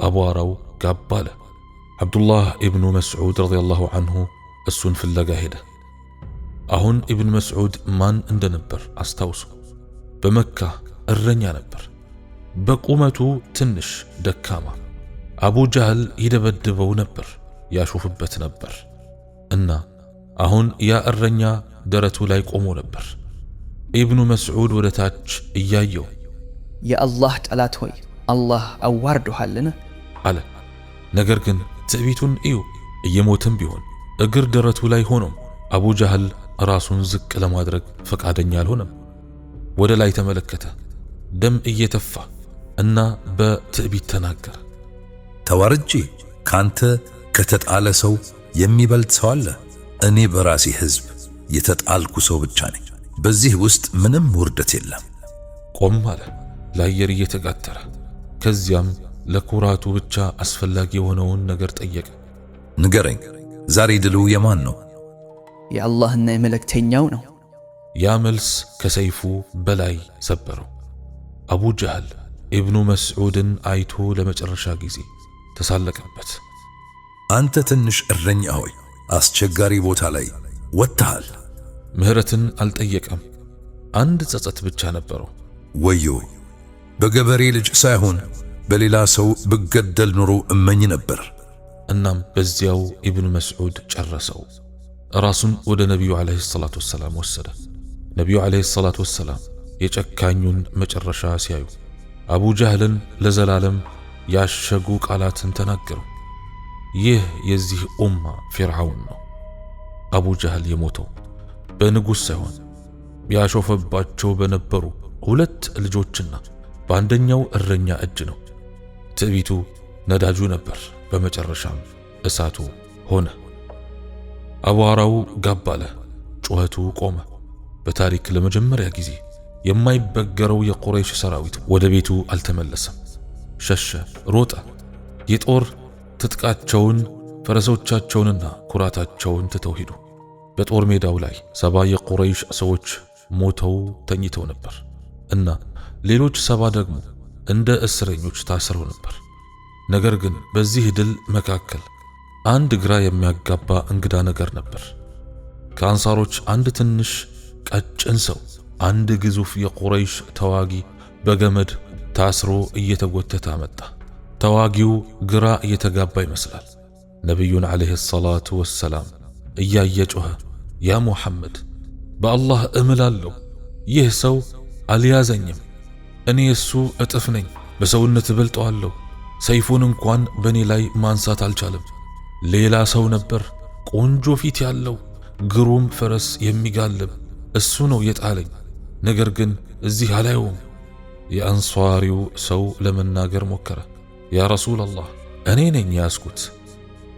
አቧራው ጋብ አለ። ዓብዱላህ ኢብኑ መስዑድ ረዲየላሁ ዐንሁ እሱን ፍለጋ ሄደ። አሁን ኢብን መስዑድ ማን እንደነበር አስታውሱ። በመካ እረኛ ነበር። በቁመቱ ትንሽ ደካማ፣ አቡ ጃህል ይደበድበው ነበር፣ ያሾፍበት ነበር። እና አሁን ያ እረኛ ደረቱ ላይ ቆሞ ነበር። ኢብኑ መስዑድ ወደ ታች እያየው የአላህ ጠላት ሆይ፣ አላህ አዋርዶሃልን? አለ። ነገር ግን ትዕቢቱን እዩ። እየሞትም ቢሆን እግር ደረቱ ላይ ሆኖም አቡ ጃህል ራሱን ዝቅ ለማድረግ ፈቃደኛ አልሆነም። ወደ ላይ ተመለከተ፣ ደም እየተፋ እና በትዕቢት ተናገረ። ተዋርጄ ካንተ ከተጣለ ሰው የሚበልጥ ሰው አለ? እኔ በራሴ ሕዝብ የተጣልኩ ሰው ብቻ ነኝ። በዚህ ውስጥ ምንም ውርደት የለም። ቆም አለ፣ ለአየር እየተጋተረ። ከዚያም ለኩራቱ ብቻ አስፈላጊ የሆነውን ነገር ጠየቀ። ንገረኝ፣ ዛሬ ድሉ የማን ነው? የአላህና የመልእክተኛው ነው። ያ መልስ ከሰይፉ በላይ ሰበረው። አቡ ጀህል ኢብኑ መስዑድን አይቶ ለመጨረሻ ጊዜ ተሳለቀበት። አንተ ትንሽ እረኛ ሆይ፣ አስቸጋሪ ቦታ ላይ ወጥተሃል። ምህረትን አልጠየቀም። አንድ ጸጸት ብቻ ነበረው። ወዮ፣ በገበሬ ልጅ ሳይሆን በሌላ ሰው ብገደል ኑሮ እመኝ ነበር። እናም በዚያው ኢብኑ መስዑድ ጨረሰው። ራሱን ወደ ነቢዩ ዓለይሂ ሰላቱ ወሰላም ወሰደ። ነቢዩ ዓለይሂ ሰላቱ ወሰላም የጨካኙን መጨረሻ ሲያዩ አቡ ጃህልን ለዘላለም ያሸጉ ቃላትን ተናገሩ። ይህ የዚህ ኡማ ፊርዓውን ነው። አቡ ጃህል የሞተው በንጉሥ ሳይሆን ያሾፈባቸው በነበሩ ሁለት ልጆችና በአንደኛው እረኛ እጅ ነው። ትዕቢቱ ነዳጁ ነበር፣ በመጨረሻም እሳቱ ሆነ። አቧራው ጋብ አለ፣ ጩኸቱ ቆመ። በታሪክ ለመጀመሪያ ጊዜ የማይበገረው የቁረይሽ ሰራዊት ወደ ቤቱ አልተመለሰም። ሸሸ፣ ሮጠ። የጦር ትጥቃቸውን ፈረሶቻቸውንና ኩራታቸውን ትተው ሄዱ። በጦር ሜዳው ላይ 70 የቁረይሽ ሰዎች ሞተው ተኝተው ነበር እና ሌሎች 70 ደግሞ እንደ እስረኞች ታስረው ነበር። ነገር ግን በዚህ ድል መካከል አንድ ግራ የሚያጋባ እንግዳ ነገር ነበር። ከአንሳሮች አንድ ትንሽ ቀጭን ሰው አንድ ግዙፍ የቁረይሽ ተዋጊ በገመድ ታስሮ እየተጎተተ አመጣ። ተዋጊው ግራ እየተጋባ ይመስላል። ነቢዩን ዓለይሂ ሰላቱ ወሰላም እያየ ጮኸ፣ ያ ሙሐመድ፣ በአላህ እምላለሁ ይህ ሰው አልያዘኝም። እኔ እሱ እጥፍ ነኝ፣ በሰውነት እበልጠዋለሁ። ሰይፉን እንኳን በእኔ ላይ ማንሳት አልቻለም። ሌላ ሰው ነበር፣ ቆንጆ ፊት ያለው ግሩም ፈረስ የሚጋልብ፣ እሱ ነው የጣለኝ። ነገር ግን እዚህ አላየውም። የአንሷሪው ሰው ለመናገር ሞከረ። ያ ረሱላላህ፣ እኔ ነኝ ያዝኩት።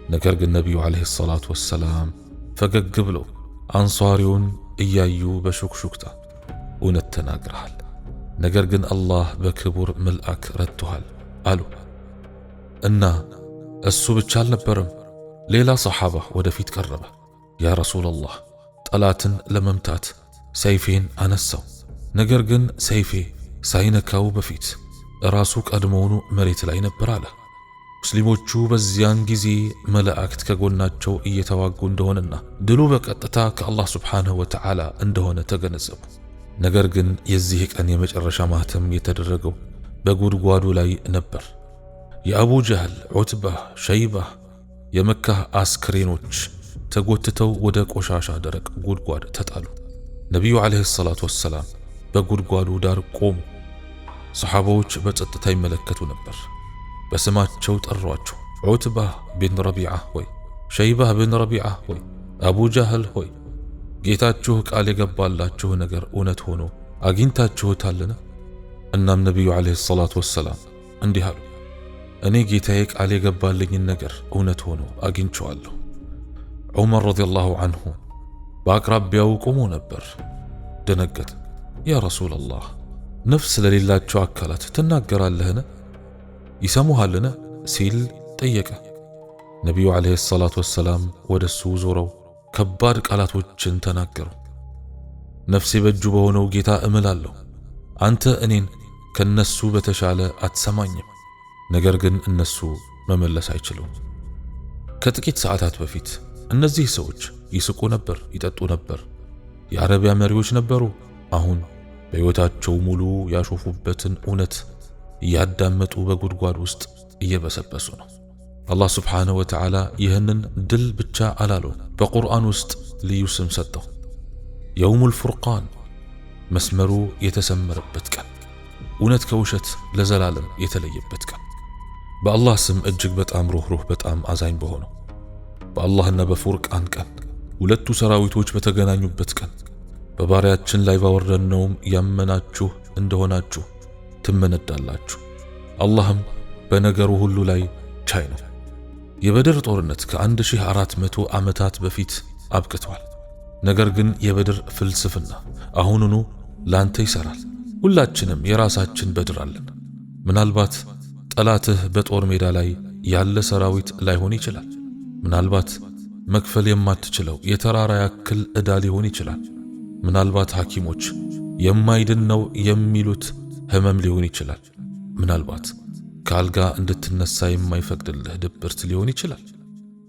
ነገር ግን ነቢዩ ዓለይሂ ሰላቱ ወሰላም ፈገግ ብለው አንሷሪውን እያዩ በሹክሹክታ እውነት ተናግረሃል፣ ነገር ግን አላህ በክቡር መልአክ ረድቶሃል አሉ። እና እሱ ብቻ አልነበረም። ሌላ ሰሓባ ወደፊት ቀረበ። ያ ረሱላላህ፣ ጠላትን ለመምታት ሰይፌን አነሳው። ነገር ግን ሰይፌ ሳይነካው በፊት ራሱ ቀድሞውኑ መሬት ላይ ነበር አለ። ሙስሊሞቹ በዚያን ጊዜ መላእክት ከጎናቸው እየተዋጉ እንደሆነና ድሉ በቀጥታ ከአላህ ስብሓንሁ ወተዓላ እንደሆነ ተገነዘቡ። ነገር ግን የዚህ ቀን የመጨረሻ ማህተም የተደረገው በጉድጓዱ ላይ ነበር። የአቡ ጀህል፣ ዑትባህ፣ ሸይባህ የመካ አስክሬኖች ተጎትተው ወደ ቆሻሻ ደረቅ ጉድጓድ ተጣሉ። ነቢዩ ዓለይሂ ሰላቱ ወሰላም በጉድጓዱ ዳር ቆሙ። ሰሓባዎች በጸጥታ ይመለከቱ ነበር። በስማቸው ጠሯቸው። ዑትባህ ቢን ረቢዓ ሆይ፣ ሸይባህ ብን ረቢዓ ሆይ፣ አቡ ጃህል ሆይ፣ ጌታችሁ ቃል የገባላችሁ ነገር እውነት ሆኖ አግኝታችሁታልን? እናም ነቢዩ ዓለይሂ ሰላቱ ወሰላም እንዲህ አሉ፣ እኔ ጌታዬ ቃል የገባልኝን ነገር እውነት ሆኖ አግኝቼዋለሁ። ዑመር ረዲየላሁ ዐንሁ በአቅራቢያው ቆሞ ነበር። ደነገጠ። ያ ረሱለላህ፣ ነፍስ ለሌላቸው አካላት ትናገራለህን? ይሰሙሃልን? ሲል ጠየቀ። ነቢዩ ዓለይሂ ሰላቱ ወሰላም ወደ እሱ ዞረው ከባድ ቃላቶችን ተናገሩ። ነፍሴ በእጁ በሆነው ጌታ እምላለሁ፣ አንተ እኔን ከነሱ በተሻለ አትሰማኝም። ነገር ግን እነሱ መመለስ አይችሉም። ከጥቂት ሰዓታት በፊት እነዚህ ሰዎች ይስቁ ነበር፣ ይጠጡ ነበር፣ የአረቢያ መሪዎች ነበሩ። አሁን በሕይወታቸው ሙሉ ያሾፉበትን እውነት እያዳመጡ በጉድጓድ ውስጥ እየበሰበሱ ነው። አላህ ስብሓንሁ ወተዓላ ይህንን ድል ብቻ አላለው፣ በቁርአን ውስጥ ልዩ ስም ሰጠው። የውሙል ፉርቃን፣ መስመሩ የተሰመረበት ቀን፣ እውነት ከውሸት ለዘላለም የተለየበት ቀን። በአላህ ስም እጅግ በጣም ሩህሩህ በጣም አዛኝ በሆነው በአላህና በፉርቃን ቀን፣ ሁለቱ ሰራዊቶች በተገናኙበት ቀን፣ በባሪያችን ላይ ባወረድነውም ያመናችሁ እንደሆናችሁ ትመነዳላችሁ። አላህም በነገሩ ሁሉ ላይ ቻይ ነው። የበድር ጦርነት ከ1400 ዓመታት በፊት አብቅቷል። ነገር ግን የበድር ፍልስፍና አሁኑኑ ላንተ ይሰራል። ሁላችንም የራሳችን በድር አለን። ምናልባት ጠላትህ በጦር ሜዳ ላይ ያለ ሰራዊት ላይሆን ይችላል። ምናልባት መክፈል የማትችለው የተራራ ያክል ዕዳ ሊሆን ይችላል። ምናልባት ሐኪሞች የማይድን ነው የሚሉት ህመም ሊሆን ይችላል። ምናልባት ከአልጋ እንድትነሳ የማይፈቅድልህ ድብርት ሊሆን ይችላል።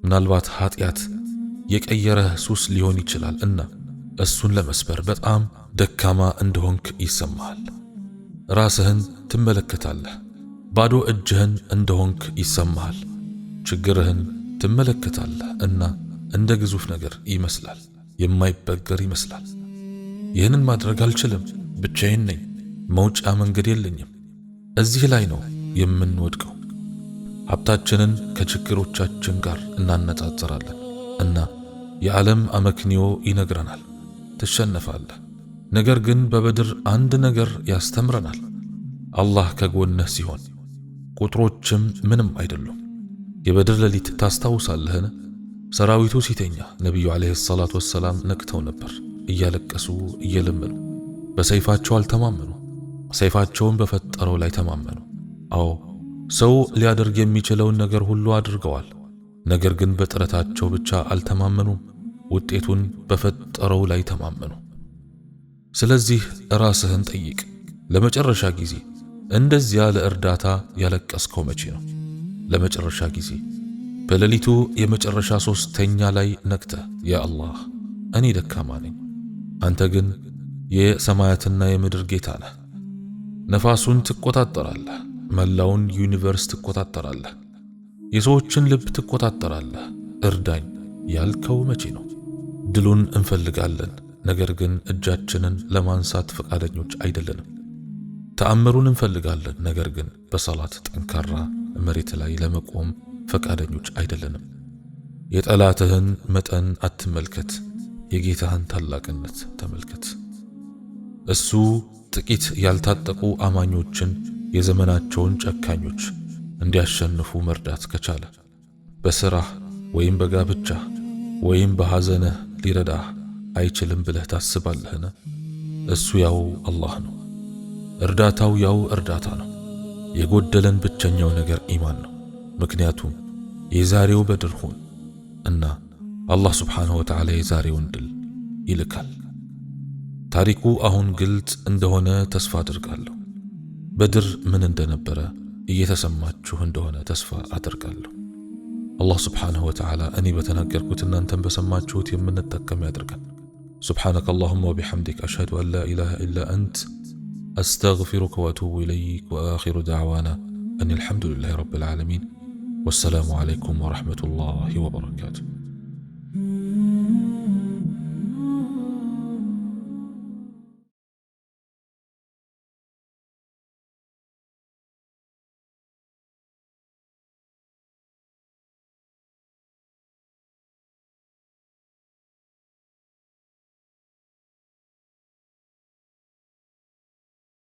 ምናልባት ኃጢአት የቀየረህ ሱስ ሊሆን ይችላል እና እሱን ለመስበር በጣም ደካማ እንደሆንክ ይሰማሃል። ራስህን ትመለከታለህ፣ ባዶ እጅህን እንደሆንክ ይሰማሃል። ችግርህን ትመለከታለህ እና እንደ ግዙፍ ነገር ይመስላል፣ የማይበገር ይመስላል። ይህንን ማድረግ አልችልም፣ ብቻዬን ነኝ፣ መውጫ መንገድ የለኝም። እዚህ ላይ ነው የምንወድቀው። ሀብታችንን ከችግሮቻችን ጋር እናነጻጽራለን እና የዓለም አመክንዮ ይነግረናል፣ ትሸነፋለህ። ነገር ግን በበድር አንድ ነገር ያስተምረናል። አላህ ከጎንህ ሲሆን ቁጥሮችም ምንም አይደሉም። የበድር ሌሊት ታስታውሳለህን? ሰራዊቱ ሲተኛ ነቢዩ ዓለይሂ ሰላቱ ወሰላም ነቅተው ነበር፣ እያለቀሱ እየለመኑ። በሰይፋቸው አልተማመኑ፣ ሰይፋቸውን በፈጠረው ላይ ተማመኑ። አዎ፣ ሰው ሊያደርግ የሚችለውን ነገር ሁሉ አድርገዋል። ነገር ግን በጥረታቸው ብቻ አልተማመኑም፣ ውጤቱን በፈጠረው ላይ ተማመኑ። ስለዚህ ራስህን ጠይቅ፣ ለመጨረሻ ጊዜ እንደዚያ ለእርዳታ ያለቀስከው መቼ ነው? ለመጨረሻ ጊዜ በሌሊቱ የመጨረሻ ሶስተኛ ላይ ነቅተህ ያ አላህ፣ እኔ ደካማ ነኝ፣ አንተ ግን የሰማያትና የምድር ጌታ ነህ። ነፋሱን ትቆጣጠራለህ፣ መላውን universe ትቆጣጠራለህ፣ የሰዎችን ልብ ትቆጣጠራለህ። እርዳኝ ያልከው መቼ ነው? ድሉን እንፈልጋለን፣ ነገር ግን እጃችንን ለማንሳት ፈቃደኞች አይደለንም። ተአምሩን እንፈልጋለን፣ ነገር ግን በሰላት ጠንካራ መሬት ላይ ለመቆም ፈቃደኞች አይደለንም። የጠላትህን መጠን አትመልከት፣ የጌታህን ታላቅነት ተመልከት። እሱ ጥቂት ያልታጠቁ አማኞችን የዘመናቸውን ጨካኞች እንዲያሸንፉ መርዳት ከቻለ በስራህ ወይም በጋብቻህ ወይም በሐዘንህ ሊረዳህ አይችልም ብለህ ታስባለህን? እሱ ያው አላህ ነው። እርዳታው ያው እርዳታ ነው። የጎደለን ብቸኛው ነገር ኢማን ነው። ምክንያቱም የዛሬው በድር ሁን እና አላህ ስብሓንሁ ወተዓላ የዛሬውን ድል ይልካል። ታሪኩ አሁን ግልጽ እንደሆነ ተስፋ አድርጋለሁ። በድር ምን እንደነበረ እየተሰማችሁ እንደሆነ ተስፋ አድርጋለሁ። አላህ ስብሓንሁ ወተዓላ እኔ በተናገርኩት እናንተን በሰማችሁት የምንጠቀም ያድርገን። سبحانك اللهم وبحمدك، أشهد أن لا إله إلا أنت، أستغفرك وأتوب إليك. وآخر دعوانا أن الحمد لله رب العالمين، والسلام عليكم ورحمة الله وبركاته.